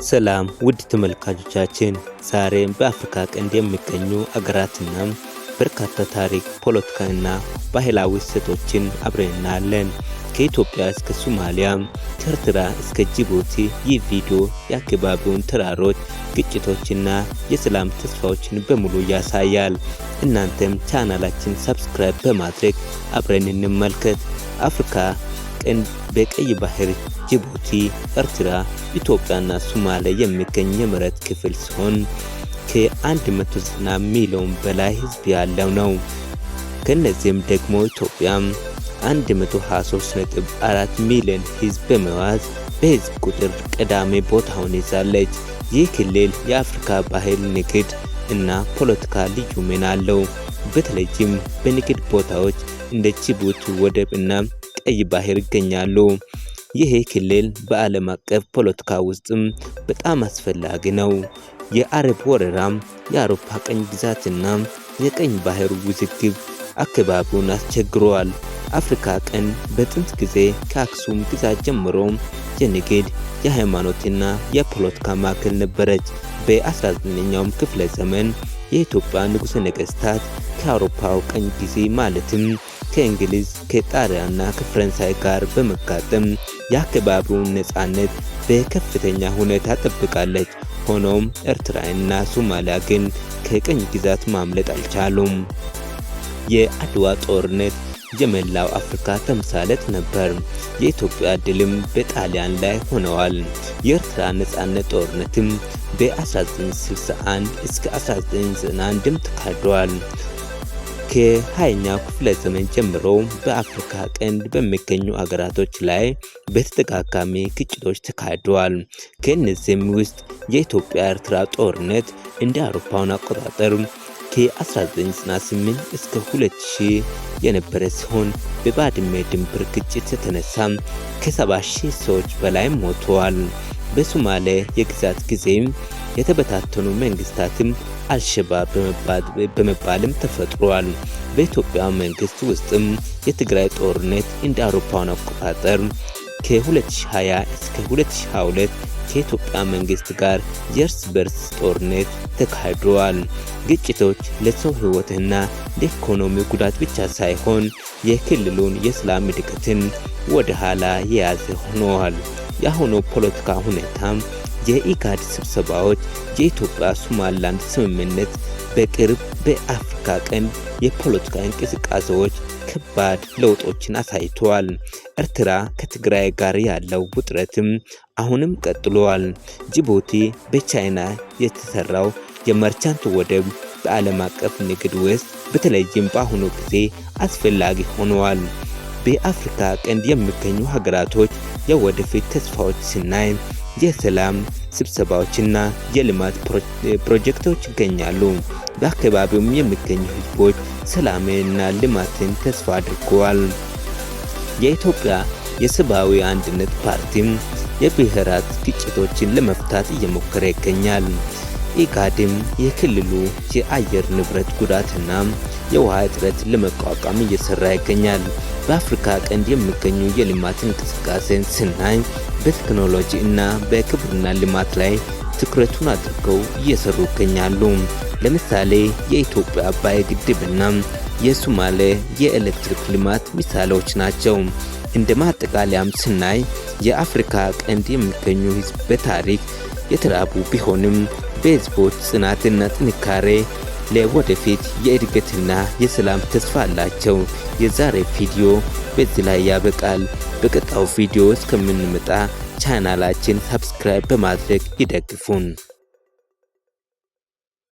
ሰላም ውድ ተመልካቾቻችን፣ ዛሬም በአፍሪካ ቀንድ የሚገኙ አገራትና በርካታ ታሪክ፣ ፖለቲካና ባህላዊ እሴቶችን አብረን እናያለን። ከኢትዮጵያ እስከ ሶማሊያ፣ ከኤርትራ እስከ ጅቡቲ ይህ ቪዲዮ የአካባቢውን ተራሮች፣ ግጭቶችና የሰላም ተስፋዎችን በሙሉ ያሳያል። እናንተም ቻናላችን subscribe በማድረግ አብረን እንመልከት። አፍሪካ ቀንድ በቀይ ባህር፣ ጅቡቲ፣ ኤርትራ፣ ኢትዮጵያና ሶማሊያ የሚገኝ የመሬት ክፍል ሲሆን ከ190 ሚሊዮን በላይ ሕዝብ ያለው ነው። ከነዚህም ደግሞ ኢትዮጵያ 123.4 ሚሊዮን ሕዝብ በመያዝ በሕዝብ ቁጥር ቀዳሚ ቦታውን ይዛለች። ይህ ክልል የአፍሪካ ባህል፣ ንግድ እና ፖለቲካ ልዩ ሚና አለው። በተለይም በንግድ ቦታዎች እንደ ጅቡቲ ወደብ እና ቀይ ባህር ይገኛሉ። ይህ ክልል በዓለም አቀፍ ፖለቲካ ውስጥም በጣም አስፈላጊ ነው። የአረብ ወረራም፣ የአውሮፓ ቅኝ ግዛትና የቀይ ባህር ውዝግብ አካባቢውን አስቸግሯል። አፍሪካ ቀንድ በጥንት ጊዜ ከአክሱም ግዛት ጀምሮ የንግድ፣ የሃይማኖትና የፖለቲካ ማዕከል ነበረች። በ19ኛው ክፍለ ዘመን የኢትዮጵያ ንጉሠ ነገሥታት ከአውሮፓው ቅኝ ጊዜ ማለትም ከእንግሊዝ፣ ከጣሊያንና ከፈረንሳይ ጋር በመጋጠም የአካባቢውን ነፃነት በከፍተኛ ሁኔታ ጠብቃለች። ሆኖም ኤርትራና ሶማሊያ ግን ከቅኝ ግዛት ማምለጥ አልቻሉም። የአድዋ ጦርነት የመላው አፍሪካ ተምሳሌት ነበር። የኢትዮጵያ ድልም በጣሊያን ላይ ሆነዋል። የኤርትራ ነፃነት ጦርነትም በ1961 እስከ 1991 ተካሂዷል። ከ20ኛው ክፍለ ዘመን ጀምሮ በአፍሪካ ቀንድ በሚገኙ አገራቶች ላይ በተደጋጋሚ ግጭቶች ተካሂደዋል። ከእነዚህም ውስጥ የኢትዮጵያ ኤርትራ ጦርነት እንደ አውሮፓውያን አቆጣጠር ከ1998 እስከ 2000 የነበረ ሲሆን በባድመ ድንበር ግጭት የተነሳ ከ70 ሺህ ሰዎች በላይ ሞተዋል። በሶማሌ የግዛት ጊዜም የተበታተኑ መንግስታትም አልሸባብ በመባልም ተፈጥሯል። በኢትዮጵያ መንግስት ውስጥም የትግራይ ጦርነት እንደ አውሮፓውያን አቆጣጠር ከ2020 እስከ 2022 ከኢትዮጵያ መንግስት ጋር የእርስ በርስ ጦርነት ተካሂዷል። ግጭቶች ለሰው ህይወትና ለኢኮኖሚ ጉዳት ብቻ ሳይሆን የክልሉን የሰላም እድገትን ወደ ኋላ የያዘ ሆነዋል። የአሁኑ ፖለቲካ ሁኔታም የኢጋድ ስብሰባዎች፣ የኢትዮጵያ ሶማሊላንድ ስምምነት፣ በቅርብ በአፍሪካ ቀንድ የፖለቲካ እንቅስቃሴዎች ከባድ ለውጦችን አሳይተዋል። ኤርትራ ከትግራይ ጋር ያለው ውጥረትም አሁንም ቀጥሏል። ጅቡቲ በቻይና የተሰራው የ merchant ወደብ በዓለም አቀፍ ንግድ ውስጥ በተለይም በአሁኑ ጊዜ አስፈላጊ ሆነዋል። በአፍሪካ ቀንድ የሚገኙ ሀገራቶች የወደፊት ተስፋዎች ስናይ የሰላም ስብሰባዎችና የልማት ፕሮጀክቶች ይገኛሉ። በአካባቢውም የሚገኙ ህዝቦች ሰላምንና ልማትን ተስፋ አድርገዋል። የኢትዮጵያ የሰብአዊ አንድነት ፓርቲም የብሔራት ግጭቶችን ለመፍታት እየሞከረ ይገኛል። ኢጋድም የክልሉ የአየር ንብረት ጉዳትና የውሃ እጥረት ለመቋቋም እየሰራ ይገኛል። በአፍሪካ ቀንድ የሚገኙ የልማት እንቅስቃሴን ስናይ በቴክኖሎጂ እና በግብርና ልማት ላይ ትኩረቱን አድርገው እየሰሩ ይገኛሉ። ለምሳሌ የኢትዮጵያ አባይ ግድብና የሶማሌ የኤሌክትሪክ ልማት ምሳሌዎች ናቸው። እንደ ማጠቃለያም ስናይ የአፍሪካ ቀንድ የሚገኙ ህዝብ በታሪክ የተራቡ ቢሆንም በህዝቦች ጽናትና ጥንካሬ ለወደፊት የእድገትና የሰላም ተስፋ አላቸው። የዛሬ ቪዲዮ በዚህ ላይ ያበቃል። በቀጣዩ ቪዲዮ እስከምንመጣ ቻናላችን subscribe በማድረግ ይደግፉን።